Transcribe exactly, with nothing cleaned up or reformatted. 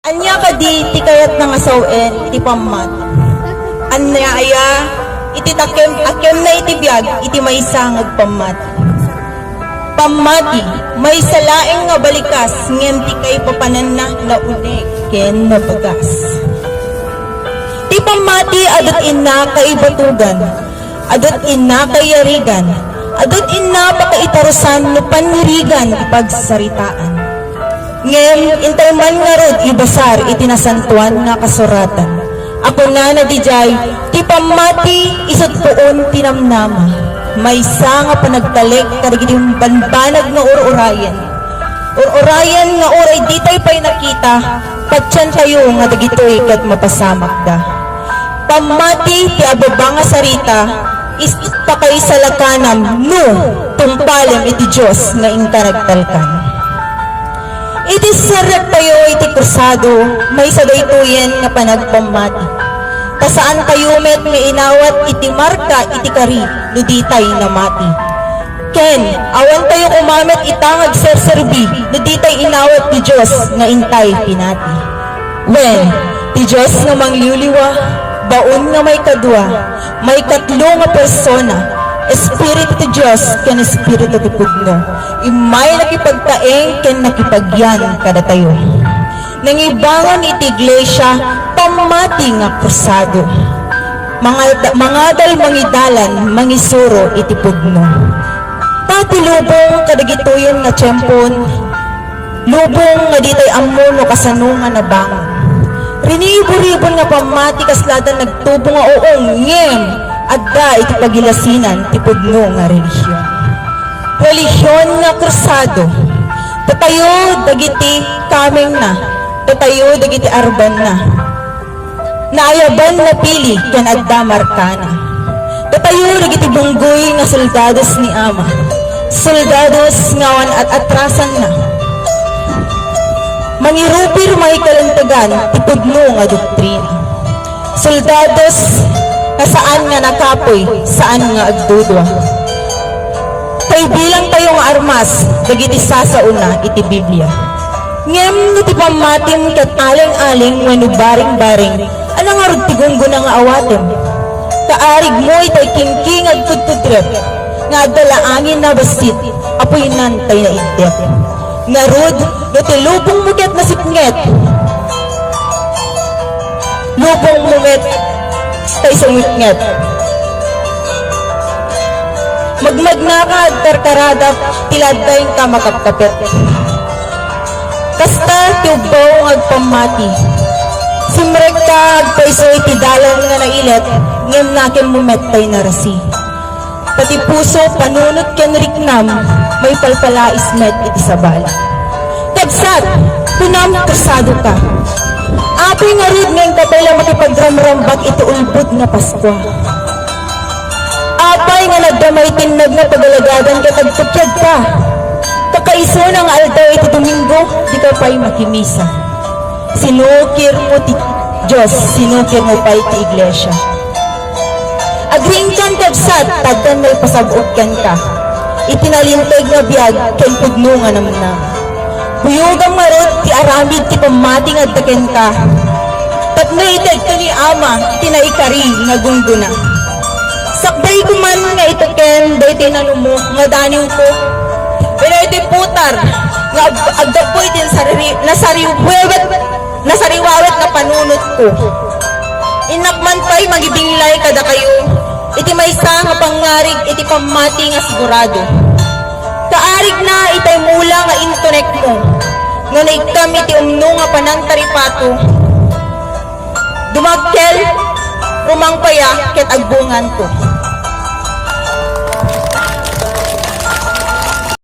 Ania kadi ti kayatna nga sawen iti pammati? Ania aya iti takem-, akemna iti biag iti maysa nga agpammati? Pammati, maysa laeng nga balikas, ngem ti kaipapananna nauneg ken nabagas. Ti pammati, adu ti inna kaibatugan, adu ti inna kaiyarigan, adu ti inna pakaitarusan no panirigan ti pagsasaritaan. Ngem intay man ngarud ibasar iti Nasantoan nga Kasuratan a kunana didiay, ti pammati isut' puon ti namnama, maysa nga panagtalek kadagiti bambanag nga ur-urayen. Ur-urayen nga uray ditay pay nakita, patientayo nga dagitoy ket mapasamakda. Pammati ti ababa nga sarita, is-, pakaisalakanam no tungpalem iti Dios nga inkaragtalkan. Iti serrektayo iti krusado, maysa daytoyen nga panagpammati. Ta saantayo met nga inawat iti marka iti kari no ditay namati. Ken, awantayo koma met ita nga agserserbi no ditay inawat ti Dios nga intay pinati. Wen, ti Dios nga mangliwliwa, baon nga maikadua, maikatlo nga persona, Espiritu ti Dios ken Espiritu ti pudno, immay nakipagtaeng ken nakipagyan kadatayo. Nangibangon iti iglesia, pammati nga krusado. Mangad-, mangadal mangidalan, mangisuro iti pudno. Ta ti lubong kadagitoyen nga tiempon, lubong nga ditay ammo no kasano nga nabangon. Rinibo-ribon nga pammati kaslada nagtubo nga uong, ngem adda iti pagilasinan ti pudno nga relihion. Relihion nga krusado. Datayo dagiti kamengna, datayo dagiti arbanna. Naayaban, napili, ken adda markana. Datayo dagiti bunggoy nga soldados ni Ama, soldados nga awan at-atrasanna. Mangirupir, mangikalantegan ti pudno nga doktrina. Soldados nga saan nga nakapuy, saan nga agdudua. Kaibilangtayo nga armas dagiti sasaona iti Biblia. Ngem no ti pammatim ket aling-aling wenno baring-baring, ania ngarud ti gunggona nga awatem? Kaarigmo itay kingking agtudtudrep nga adda laangen a bassit a puynan tay naiddep. Ngarud, no ti lubongmo ket nasipnget, lubongmo met tay sumipnget. Magmagnaka, agkarkaradak, ti laddaingka makapkapet. Kasta ti ubbaw nga agpammati. Simrekka, agpayso iti dalan nga nailet, ngem nakemmo met tay narasi. Ta ti puso, panunot ken riknam, maipalpalais met iti sabali. Kabsat, kunam, krusado ka. Apay ngarud nga inka pay la makipagramrambak iti ulbod nga Paskua? Apay nga nadda maitinnag nga pagalagadam ket agtukiad ka? Kakaisuna nga aldaw iti Domingo, dika pay makimisa. Sinukirmo ti Dios, sinukirmo pay ti iglesia. Agriingkan, kabsat, ta addan maipasab-ok kenka iti nalinteg nga biag ken pudno nga namnama. Kuyogam ngarud ti aramid ti pammati nga adda kenka, tapno itedto ni Ama iti naikari nga gunggona. Sakbayko man nga ituken daytoy nanumo nga daniwko, wenno iti putar nga ag-, aggapu iti nasari-, nasariwewet, nasariwawet nga panunotko. Innak man pay mangibinglay kadakayo iti maysa nga pangngarig iti pammati nga sigurado. Kaarigna itay mula nga intunekmo, no naikkam iti umno nga panangtaripato, dumagkel, rumangpaya, ket agbunganto.